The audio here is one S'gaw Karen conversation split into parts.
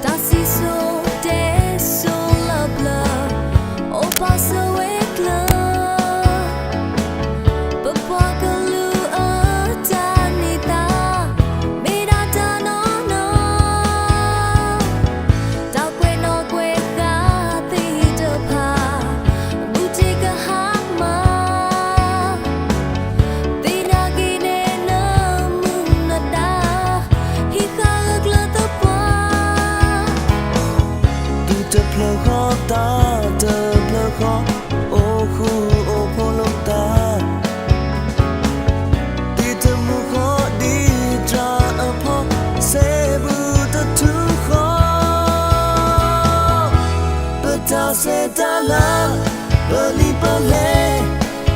တၢ်စံၣ်စိၤတဲစိၤလၢပျၢၤ, အိၣ်ပာ်စၢၤဝဲကျၢၤ, ပပှၤကလုာ်အတၢ်န့ၢ်သါ, မ့ၢ်ဒၣ်တၢ်နီၢ်နီၢ်, တၢ်ကွဲးနီၣ်ကွဲးဃါသ့ၣ်တဖၣ်, ဘူးတံၢ်ကဟါမၢ် သ့ၣ်နီၣ်က့ၤန့ၣ်နမူနဒါ, ဟံးဃာ်ဂၢၢ်ကျၢၤသပှၢ်, သူၣ်တဖျၢၣ်ဃီသးတဖျၢၣ်ဃီ, အိၣ်ဃူအိၣ်ဖိးလိာ်သး, ဒ်တမူဃီဒ်တြၤအဖီ, စဲဘူးတထူဃီ ပတၢ်ဆဲးတၢ်လၤ, ပလံာ်ပလဲၢ်,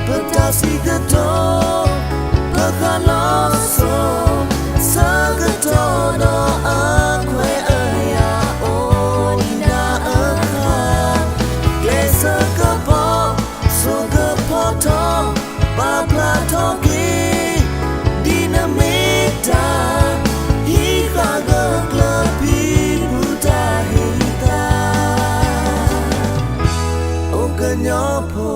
ပတၢ်စံးကတိၤ, ပဃၣ်လီၤစိၤ, ဆၢကတီၢ်ဒီးအခွဲးအယာ်အိၣ်ဒံးနၤအခါ, ကျဲးစၢးကပီၤ, စိကဖီထီၣ်, ပာ်ဖျါထီၣ်က့ၤ ဒ်နမ့ၢ်တၢ်ဟံးဃာ်ဂၢၢ်ကျၢၤဖံဖုတၢ်ဟ့ၣ်သါ, အိၣ်ကညီဖိ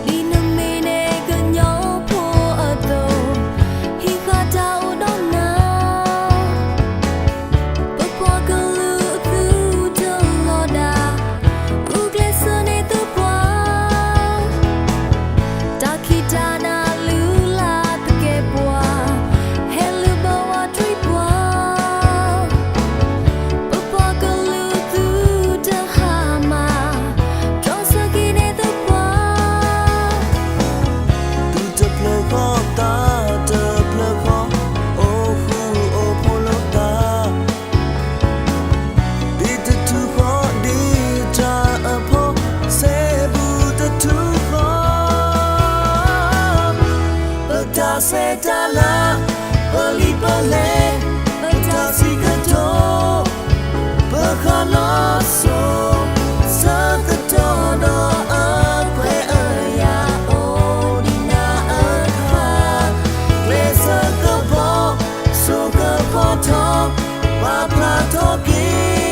ဒ်နမ့ၢ်န့ၢ်ကညီဖိအသိး, ဟံးဃာ်တၢ်အိၣ်ဒီးနၤ, ပပှၤကလုာ်အသူၣ်တလီၤဒၣ်, အူကျဲးစၢးန့ၢ်သပှၢ်, တၢ်ခံးတၢ်နၤလုၢ်လၢ်သကဲးပဝး, ဟဲလုၢ်ဘၢဝဲတြံပှၤ, ပပှၤကလုာ်သူၣ်တဟါမၢ်, တြီဆၢက့ၤန့ၢ်သပှၢ်, သူၣ်တဖျၢၣ်ဃီသးတဖျၢၣ်ဃီ, အိၣ်ဃူအိၣ်ဖိးလိာ်သး, ဒ်တထူဃီဒ်တြၤအဖီ, စဲဘူးတထူဃီ ပတၢ်ဆဲးတၢ်လၤ, ပလံာ်ပလဲၢ်, ပတၢ်စံးကတိၤ, ပဃၣ်လီၤစိၤ, ဆၢကတီၢ်ဒီးအခွဲးအယာ်အိၣ်ဒံးနၤအခါ, ကျဲးစၢးကပီၤ, စိကဖီထီၣ်, ပာ်ဖျါထီၣ်က့ၤ